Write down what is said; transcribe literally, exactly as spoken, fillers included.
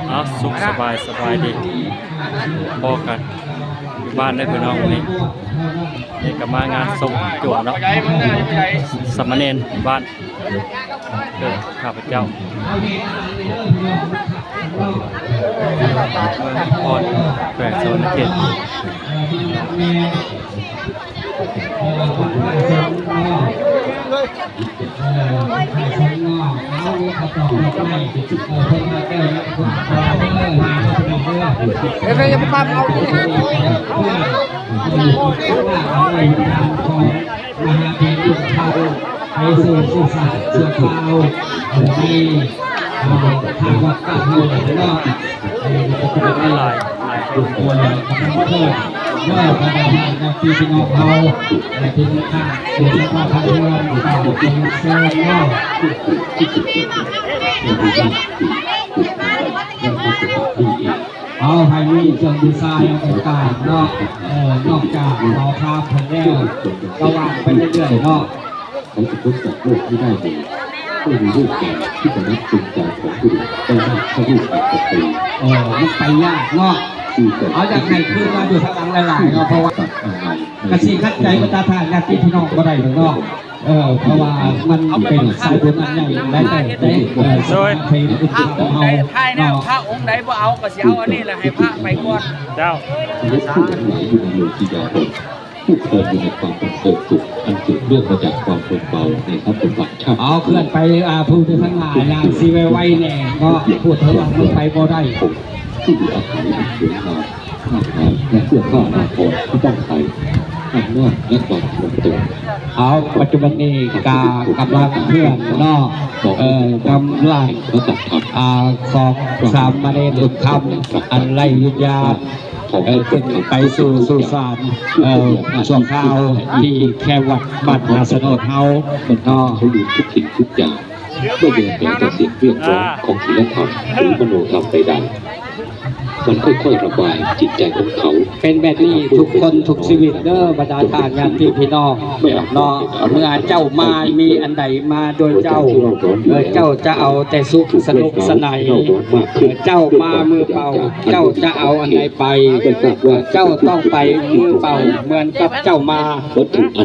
เอาสุขสบายสบายดี พอกันอยู่บ้านได้อพี่น้องวันนี้ นี่ก็มางานศพจั่วเนาะ สามเณรบ้านเกิดข้าพเจ้า เมืองนคร แขวงสะหวันนะเขต มหาเถรหลวงพ่อไปสู่สุสานชั่วคราวใน อ่า ทางวัดป่าเฮาเนาะ หลายหลายคน เพื่อนเนาะ บรรดาญาติพี่น้องเฮา และที่มีค่า เสียงพระพันธ์เพื่อน ต่างเป็นเชิญเนาะ เอาให้มีเครื่องบูชาอย่างต่างๆเนาะ เออ นอกจากหอพระเพิ่นแล้ว ก็วางไปเรื่อยๆเนาะ เขาจะพ้นจากโลกนี้ได้เลย ไม่มีรูปแบบที่จะรับเป็นใจของผู้อื่นได้มากเท่ารูปแบบสตรี เออ มันไปยากเนาะ คือแต่ เอาอยากให้คืนมาอยู่ทางหลังหลายๆเนาะ เพราะว่า ตัดอะไร กะสิขัดใจบรรดาญาติพี่น้องบ่ได้ดอกเนาะ เออ เพราะว่ามันเป็นสายบุญอันใหญ่หลายแต่ เออ โดย สำหรับเพลง พระองค์ใด เฮา ถ่ายแนว เนาะ พระองค์ใดบ่เอาก็สิเอาอันนี้แหละ ให้พระไปก่อน เจ้า สมมติผู้ทั้งหลายอยู่ในโลกียารมณ์ ผู้เพลินอยู่ในความบันเทิงสุข อันสืบเนื่องมาจากความเพลินเบาในทรัพย์สมบัติชาติ เอาเคลื่อนไป อ่า ผู้ทั้งหลายนะ สิไวๆแน่เนาะ พูดเถอะว่ามันไปบ่ได้ ผู้อยู่อาศัยอันสวยงาม อาหารและเสื้อผ้าอาภรณ์ที่ต้องใช้ อำนาจและความทรงตัว เอา ปัจจุบันนี้กากำลังเคลื่อนเนาะ เอ่อ กำลัง พระสัทธรรม อ่า ของสามเณรบุญธรรม อันไร้วิญญาณ เอ่อ ขึ้นไปสู่สุสาน เอ่อ ชั่วคราวที่แคมป์วัดบ้านนาสนดเฮาเนาะ เขาลืมทุกสิ่งทุกอย่าง ไม่ยอมแม้แต่เสียงเรียกร้องของศีลธรรมหรือมโนธรรมใดๆ มันค่อยๆระบายจิตใจของเขา เป็นแบบนี้ทุกคนทุกชีวิตเด้อบรรดาญาติพี่น้องเนาะ เมื่อเจ้ามามีอันใดมาโดยเจ้า เออ เจ้าจะเอาแต่สุขสนุกสนาน เออ เจ้ามามือเปล่า เจ้าจะเอาอันใดไป เออ เจ้าต้องไปมือเปล่า เหมือนกับเจ้ามา วัตถุอัน